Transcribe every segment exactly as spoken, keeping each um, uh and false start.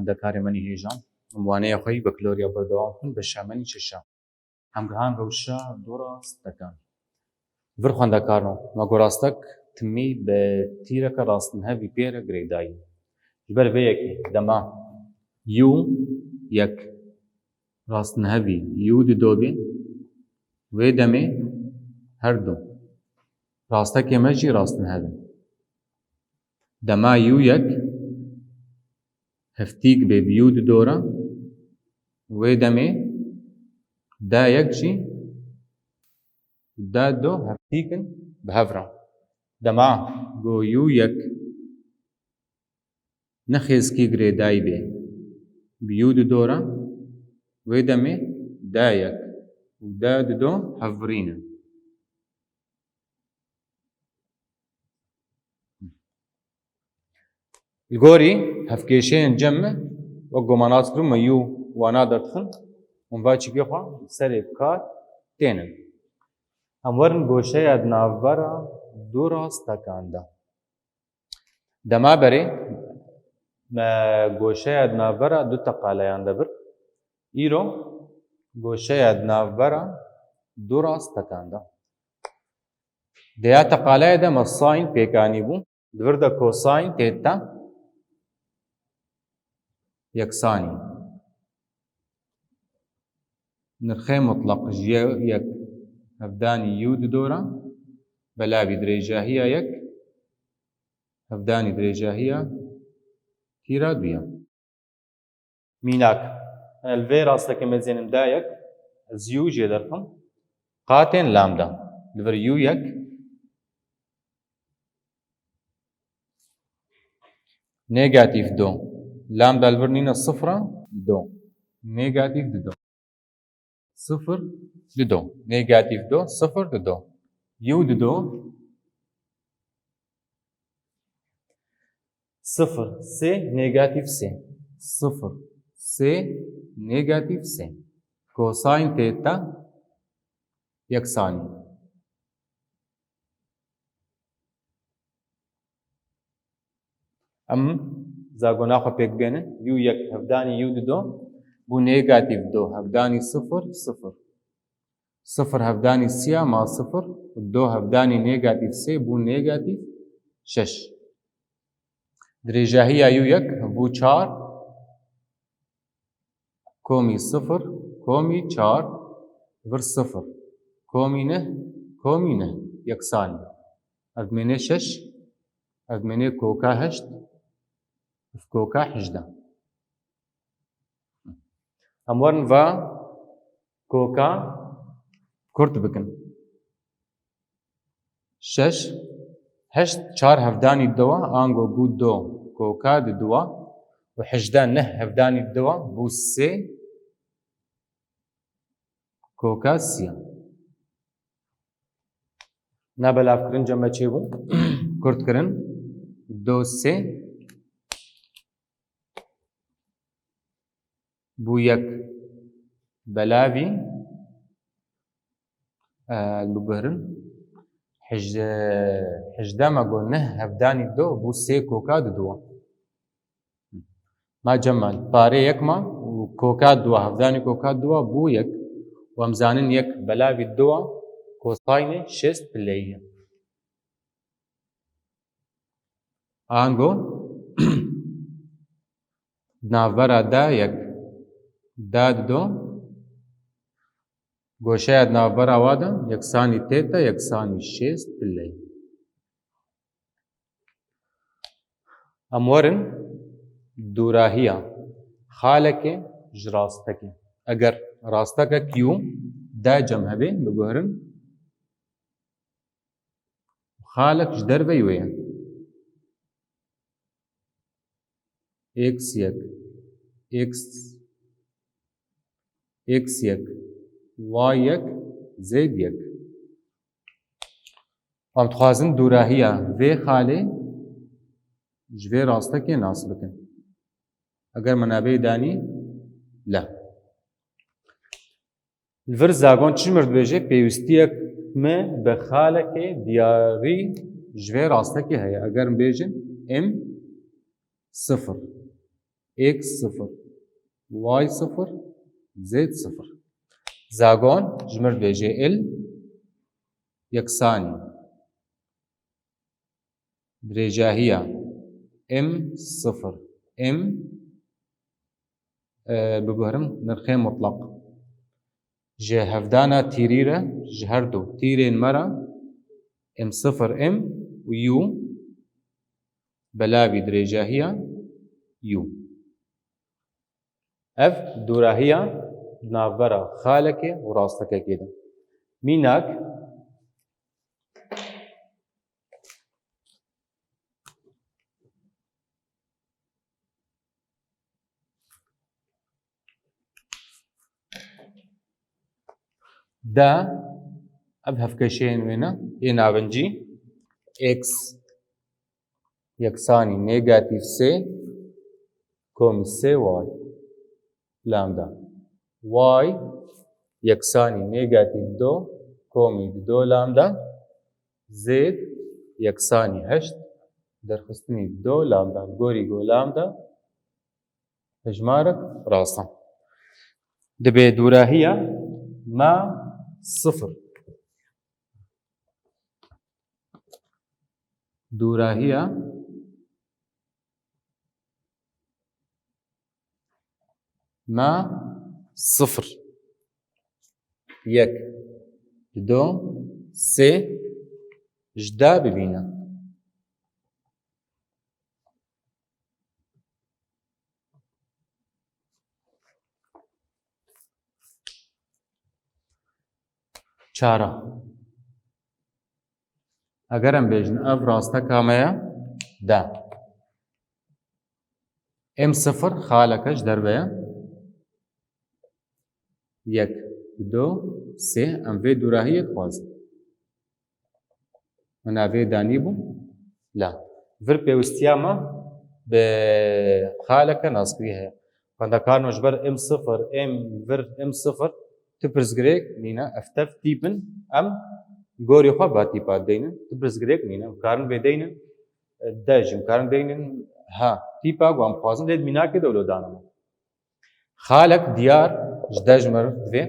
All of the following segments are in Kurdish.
Xwendekarê menî hêjan, em waneya xwe yî bakaloriya berdewam bikin, beşa menî şeşa. Hemgihan rewşa du rastekan. Vir xwendekarno, me got rastek timî bi tîreke rastnihevî pê re girêdayî. Ji ber vê yekê dema yu yek rastnihevî yu dido bê, wê demê her du rastekê me jî rastnihev in. Dema yu yek heftîk bê bi yu dido re, wê demê da yek jî da du heftîk in bi hev re. Dema ku yu yek ne xêzkî girêdayî bê bi yu dido re, wê demê da yek û da dido hevvirî ne. Li gorî hevkêşeyên cem me, wek ku me nas kir, me yû wana derdixin, hûn va çîkê xwe li serê bi kar tênin. Em werin goşeya di navbera du rastekan de. Dema berê me goşeya di navbera du teqaleyan de bir. Îro goşeya di navbera du rastekan de. Di ya teqaleyê de me sîn pêk anîbû. Di vir de kosîn tête yeksanî. Nirxê mutlaq ji yek hevdanî yu dido re belavî dirêjahiya yek hevdanî dirêjahiya tîra du ye. Mînak, li vê rastekê me zênim da yek, ez yu jê derxim, qatên lamda. Li vir yu yek, negatîf du. Lamda li vir nîne sifra du. Negatîf dido. Sifir dido. Negatîf du, sifir dido. Yu dido. Sifir, sê, negatîf sê. Sifir, sê, negatîf sê. Kosîn tête yeksanî. Em zagona xwe pêk bênin. Yu yek hevdanî yu dido bû negatîf du hevdanî sifir, sifir. Sifir hevdanî sî ya ma sifir û du hevdanî negatîf sê bû negatîf şeş. Dirêjahiya yu yek bû çar. Komî sifir, komî çar, vir sifir. Komî neh, komî neh. Yeksanî. Ev dimêne şeş, ev dimêne koka heşt, ev koka hejdeh. Em werin va koka kurt bikin. Şeş, heşt çar hevdanî du, ango bû du, koka di du, û hejdeh neh hevdanî du bû sê, koka sî. Na belavkirin cem me çêbû, kurt kirin, du sê, bû yek belavî, e, biguherin. Hej-, hejdeh me got neh hevdanî du bû sê koka di du. Ma cem me parê yek ma û koka du, hevdanî koka du bû yek. Û em zanin yek belavî du kosînê şêst pileyî ye. Ango di navbera da yek, da dido, goşeya di navbera wa de yeksanî tête yeksanî şêst pileyî. Em werin dûrahiya xalekê ji rastekê. Eger rastekek yu da cem hebe, biguherin, xalek ji derveyî wê ye. X yek, x, x yek, y yek, z yek. Em dixwazin dûrahiya vê xalê ji vê rastekê nas bikin. Eger me navê danî le. Li vir zagon çi ji mir dibêje? Pêwîstiyek me bi xalekê diyarî ji vê rastekê heye. Eger em bêjin M sifir. X sifir, Y sifir, Z sifir. Zagon ji mir dibêje L yeksanî dirêjahiya M sifir M, e, biguherim nirxê mutlaq. Ji hevdana tîrî re ji her du tîrên me re M sifir M û U belavî dirêjahiya U. Ev dûrahiya di navbera xalekê û rastekekê de. Mînak, de ev hevkeşeyên wê ne, ê navincî, x yeksanî negatîf sê komî sê y lambda. Y yeksanî negatîf do komî du lambda. Z yeksanî heşt derxistinî do lambda. Gorî go lambda hejmarek rast e. Dibê dûrahiya ma sifir. Dûrahiya ma sifir. Yek, du, sê, ji de bibîne. Çara. Eger em bêjin ev rasteka me ye, de. M sifir xaleke ji derve ye. Yek, du, sê, em vê dûrahiyê dixwazin. Min evê danîbû? La. Vir pêwistiya me bi xaleke naskirî heye. Xwendekarno ji ber M sifir, M vir, M sifir, tu pirsgirêk nîne, ev tev tîp in, em gorî xwe va tîpa deynin, tu pirsgirêk nîne, em karin vê deynin, e, de jî, em karin deynin, ha, tîpa ku em dixwazin, lê di mînakê de wilo danime. Xalek diyar ji de ji mir divê,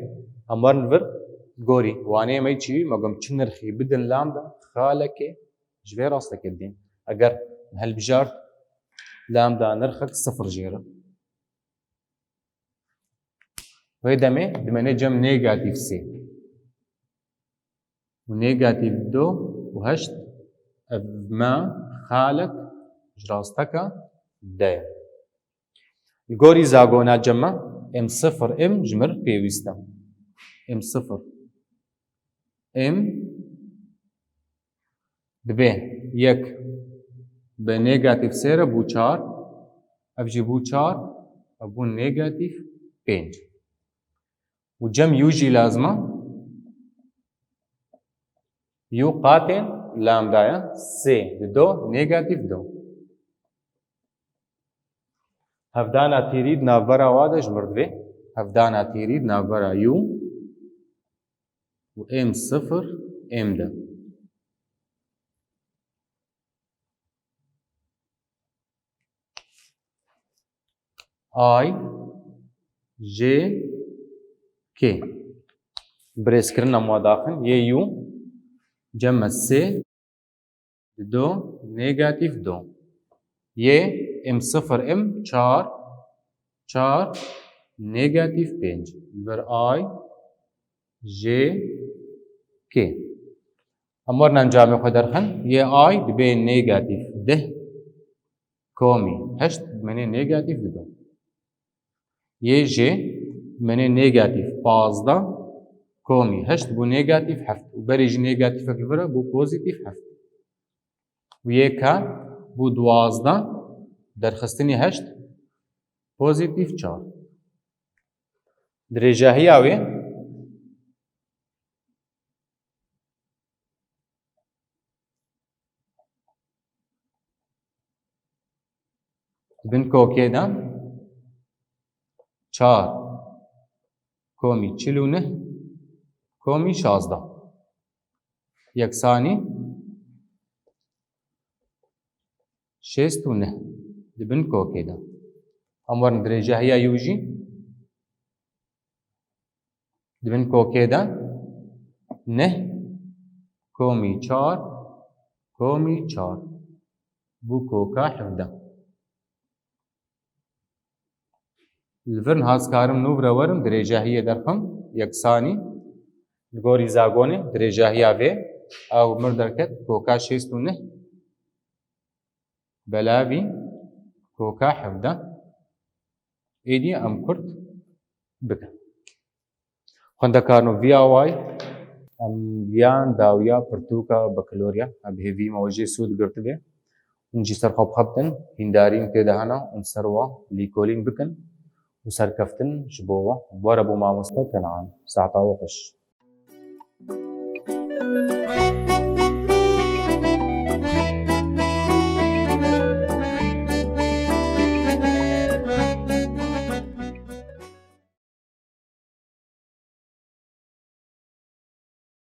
em werin vir gorî. Wanê me çi, me gom çi nirxî bidin lambda, xalekê ji vê rastekê didin. Eger me hilbijart lambda nirxek sifir jê re. Wê demê dimene cem negatîf sê. Û negatîf du û heşt, ev me xalek ji rasteka de ye. Li gorî zagona cem me M sifir M ji mir pêwîst e. M sifir M dibe yek bi negatîf sê re bû çar, ev jî bû çar, ev bû negatîf pênc. Û cem U jî lazim e. U qatên lambda ye, sê dido negatîf do. Hevdana tîrî di navbera wa de ji mir divê. Hevdana tîrî di navbera U û M sifir M de. I, J, K. Birêzkirina me daxin, yê U cem me sê, dido, negatîf do. Yê M sifir M çar, çar, negatîf pênc. Li vir I, J, K. Em werin encamê xwe derxin. Yê I dibe negatîf deh komî heşt, dimenê negatîf dido. Yê J dimenê negatîf pazdeh komî heşt bû negatîf heft. Û berê jî negatîfek li vir e, bû pozîtîf heft. Û yê K bû duwazdeh derxistinî heşt, pozîtîf çar. Dirêjahiya wê di bin kokê de çar komî çil û neh komî şazdeh yeksanî şêst û neh di bin kokê de. Em werin dirêjahiya yû jî di bin kokê de neh komî çar komî çar bû koka hevdeh. Li vir niha ez karim nû re werim dirêjahiyê derxim yeksanî. Li gorî zagonê dirêjahiya vê ew mir derket koka şêst û neh belavî koka hevdeh. Êdî em kurt bikin. Xwendekarno vî awayî em yan dawiya pirtûka bakalorya. Em bi hêvî me we jê sûd girtibê. Hûn jî ser xwe bixebtin, hîndarîn tê de hene, hûn ser we lîkolîn bikin û serkeftin ji bo we. Were bo mamoste Kenan. Saeta we xweş.